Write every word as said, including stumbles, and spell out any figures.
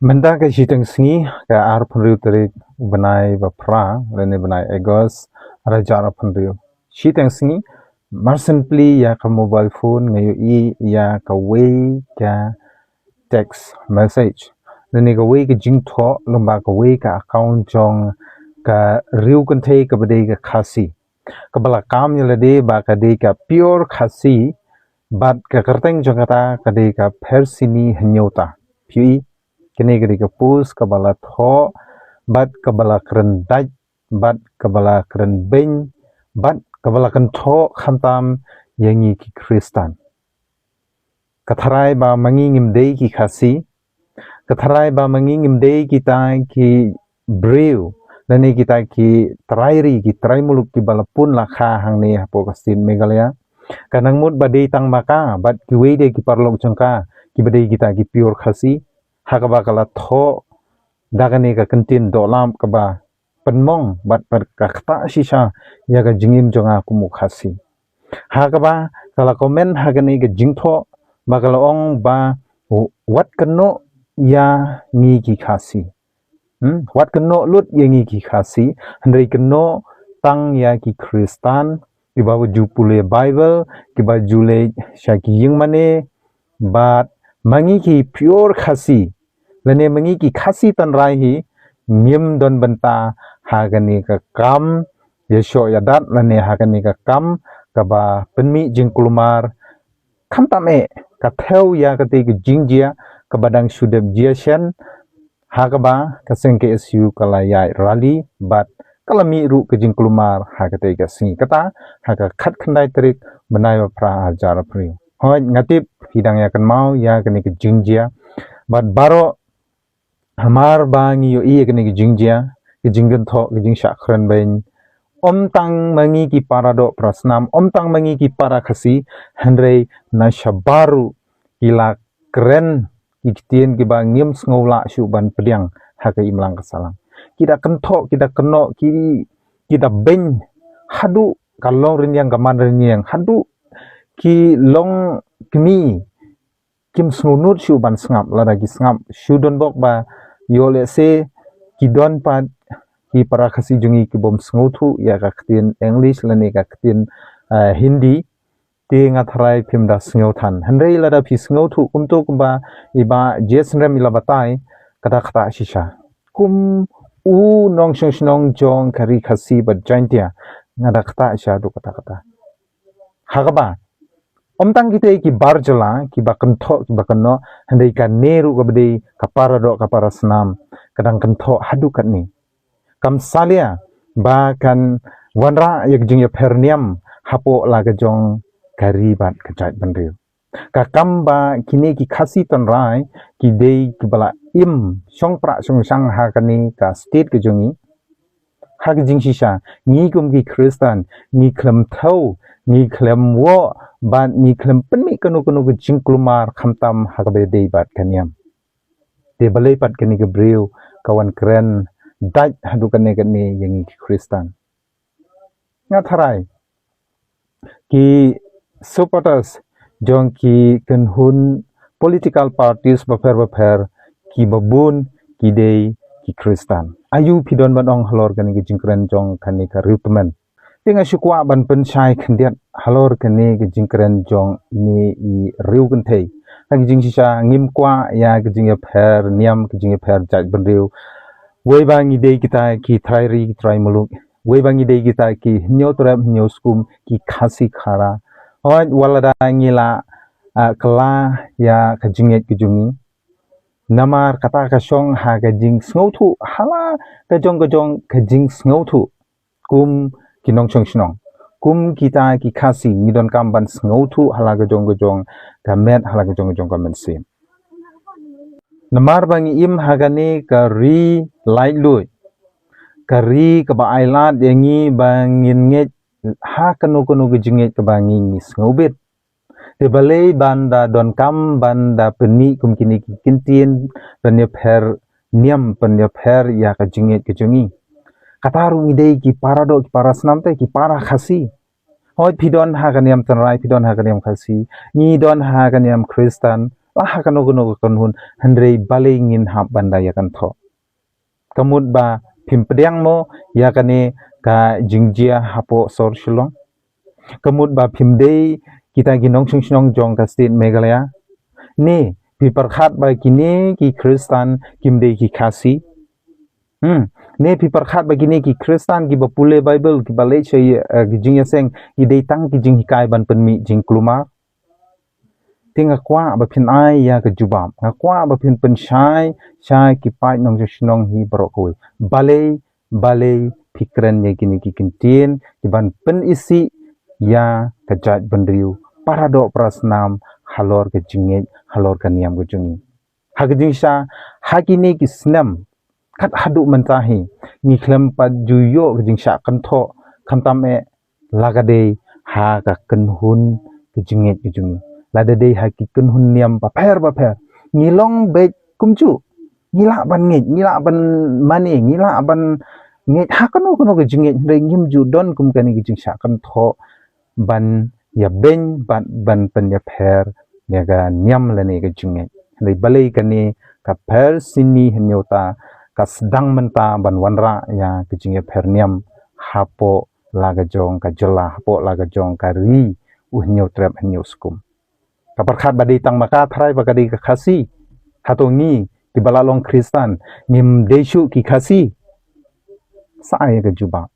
Mynta ka shiteng sngi, ka arphew hynriew tarik u bnai ba phra, lane bnai August, ar hajar arphew hynriew. Shiteng sngi, mar syn pli ïa ka mobile phone nga ïohi ïa kawei ka text message, lane kawei ka jingthoh lyngba kawei ka account jong ka riew kynthei kaba dei ka Khasi, kaba la kam ïa lade ba ka dei ka pure Khasi, bad ka kyrteng jong kata ka dei ka Phersini Hynñiewta. Phi ïohi, kane ka dei ka post kaba la thoh, bad kaba la kren dait, bad kaba la kren beiñ, bad kaba la kynthoh khamtam ïa ngi ki Khristan. Ka tharai ba ma ngi ngim dei ki Khasi, ka tharai ba ma ngi ngim dei kita ki briew, lane kita ki trai ri, ki trai muluk kiba la pun la kha hangne hapoh ka state Meghalaya. Ka nang mut ba dei tang ma ka bad kiwei de ki paralok jong ka kiba dei kita ki pure Khasi, ha kaba ka la thoh da kane ka kyntien dohlam kaba pynmong bad, bad ka ktah shisha ïa ka jingim jong nga kum u Khasi. Ha kaba ka la comment ha kane ka jingthoh ba ka la ong ba, "Wat kynnoh ïa ngi ki Khasi. Hmm? Wat kynnoh lut ïa ngi ki Khasi, hynrei kynnoh tang ïa ki Khristan, kiba ju pule Bible, kiba ju leit sha ki ïing mane, bad ma ngi ki pure Khasi, lane ma ngi ki Khasi tynrai hi, ngim don bynta ha kane ka kam ïashoh ïadat, lane ha kane ka kam kaba pynmih jingkulmar, khamtam eh ka thew ïa kata ka jingjia kaba dang shu dep jia shen, ha kaba ka seng K S U ka la ïaid rally, bad ka la mih ruh ka jingkulmar ha kata ka sngi, kata ha ka khatkhyndai tarik bnai ba phra ar hajar arphew hynriew." Hooid, nga tip phi dang ïa kynmaw ïa kane ka jingjia, bad baroh hamar ba ngi ïohi ïa kane ka jingjia, ka jingkynthoh, ka jingshah kren beiñ, ym tang ma ngi ki para doh para snam, ym tang ma ngi ki para Khasi, hynrei na shabar ruh ki la kren ki ktien kiba ngim sngew lah shuh ban pdiang ha ka imlang ka sahlang. Ki da kynthoh, ki da kynnoh, ki, ki da beiñ haduh ka long rynïeng ka man rynïeng, haduh ki longkmie kim sngewnud shuh ban sngap, lada ki sngap shu don bok ba ïoh lehse ki don pat ki para Khasi jong ngi ki bym sngewthuh ïa ka ktien English lane ka ktien, eh, Hindi, te nga tharai phim da sngew than. Hynrei lada phi sngewthuh kumto kumba i Bah J S Nrem i la batai, kata kata shisha. Kum u nongshong shnong jong ka ri Khasi bad Jaintia, nga da kata shisha haduh katta katta. Ha kaba ym tang kita ki bar jylla kiba kynthoh kiba kynnoh, hynrei kane ruh kaba dei ka para doh ka para snam ka dang kynthoh haduh katne. Kam salia ba kan wanrah ïa ka jingïapher niam hapoh la ka jong ka ri bad ka jaitbynriew. Ka kam ba kine ki Khasi tynrai ki dei kiba la im shongpra shongshang ha kane ka state ka jong ngi. Ha ka jingshisha, ngi kum ki Khristan ngi khlem thew, ngi khlem woh, bad ngi khlem pynmih kano kano ka jingkulmar khamtam ha kaba dei bad ka niam. Te balei pat kane ka briew ka wan kren dait haduh kane kane ïa ngi ki Khristan? Nga tharai ki supporters jong ki kynhun political parties bapher bapher kiba bun ki dei ki Khristan. Aïu phi don ban ong halor kane ka jingkren jong kane ka riewtymmen? Te nga shu kwah ban pynshai khyndiat halor kane ka jingkren jong ine i riewkynthei. Ha ka jingshisha ngim kwah ïa ka jingïapher niam, ka jingïapher jaitbynriew. Wei ba ngi dei kita ki trai ri, ki trai muluk. Wei ba ngi dei kita ki Hynñiewtrep Hynñiewskum, ki Khasi Khara. Hooid, wat lada ngi la, ah, kylla ïa ka jingngeit ka jong ngi, namar kata ka shong ha ka jingsngewthuh, ha la ka jong ka jong ka jingsngewthuh kum ki nongshong shnong, kum kita ki Khasi, ngi donkam ban sngewthuh ha la ka jong ka jong ka met, ha la ka jong ka jong ka mynsiem. Namar ba ngi im ha kane ka ri laitluid, ka ri kaba ailad ïa ngi ba ngin ngeit ha kano kano ka jingngeit kaba ngi, ngi sngewbit. Te balei ban da donkam ban da pynmih kum kine ki kyntien, ban ïapher niam, ban ïapher ïa ka jingngeit ka jong ngi? Kata ruh ngi dei ki para doh, ki para snam te, ki para Khasi. Hooid, phi don ha ka niam tynrai, phi don ha ka niam Khasi, ngi don ha ka niam Khristan, la ha kano kano ka kynhun, hynrei balei ngin hap ban da ïa kynthoh. Ka mut ba phim pdiang mo ïa kane ka jingjia hapoh sor Shillong? Ka mut ba phim dei kita ki nongshong shnong jong ka state Meghalaya? Ne phi pyrkhat ba kine ki Khristan kim dei ki Khasi? Hmm. Ne phi pyrkhat ba kine ki Khristan kiba pule Bible, kiba leit sha, eh, ki jingïaseng, ki dei tang ki jinghikai ban pynmih jingkulmar? Te nga kwah ba phin ai ïa ka jubab, nga kwah ba phin pynshai sha ki paid nongshong shnong hi baroh kawei. Balei, balei phi kren ïa kine ki kyntien kiban pynisih ïa ka jaitbynriew para doh para snam halor ka jingngeit, halor ka niam ka jong ngi? Ha ka jingshisha, ha kine ki snem kat haduh mynta hi, ngi khlem pat ju ïoh ka jingshah kynthoh, khamtam eh la ka dei ha ka kynhun ka jingngeit ka jong ngi, lada dei ha ki kynhun niam bapher bapher, ngi long beit kumjuh. Ngi lah ban ngeit, ngi lah ban mane, ngi lah ban ngeit ha kano kano ka jingngeit, hynrei ngim ju don kum kane ka jingshah kynthoh ban ïabeiñ bad ban pynïapher ïa ka niam lane ka jingngeit. Hynrei balei kane ka pher sini hynñiewta ka sdang mynta ban wanrah ïa ka jingïapher niam hapoh la ka jong ka jylla, hapoh la ka jong ka ri u Hynñiewtrep Hynñiewskum? Ka pyrkhat ba dei tang ma ka tharai ba ka dei ka Khasi? Hato ngi kiba la long Khristan ngim dei shuh ki Khasi? Sa ai ka jubab.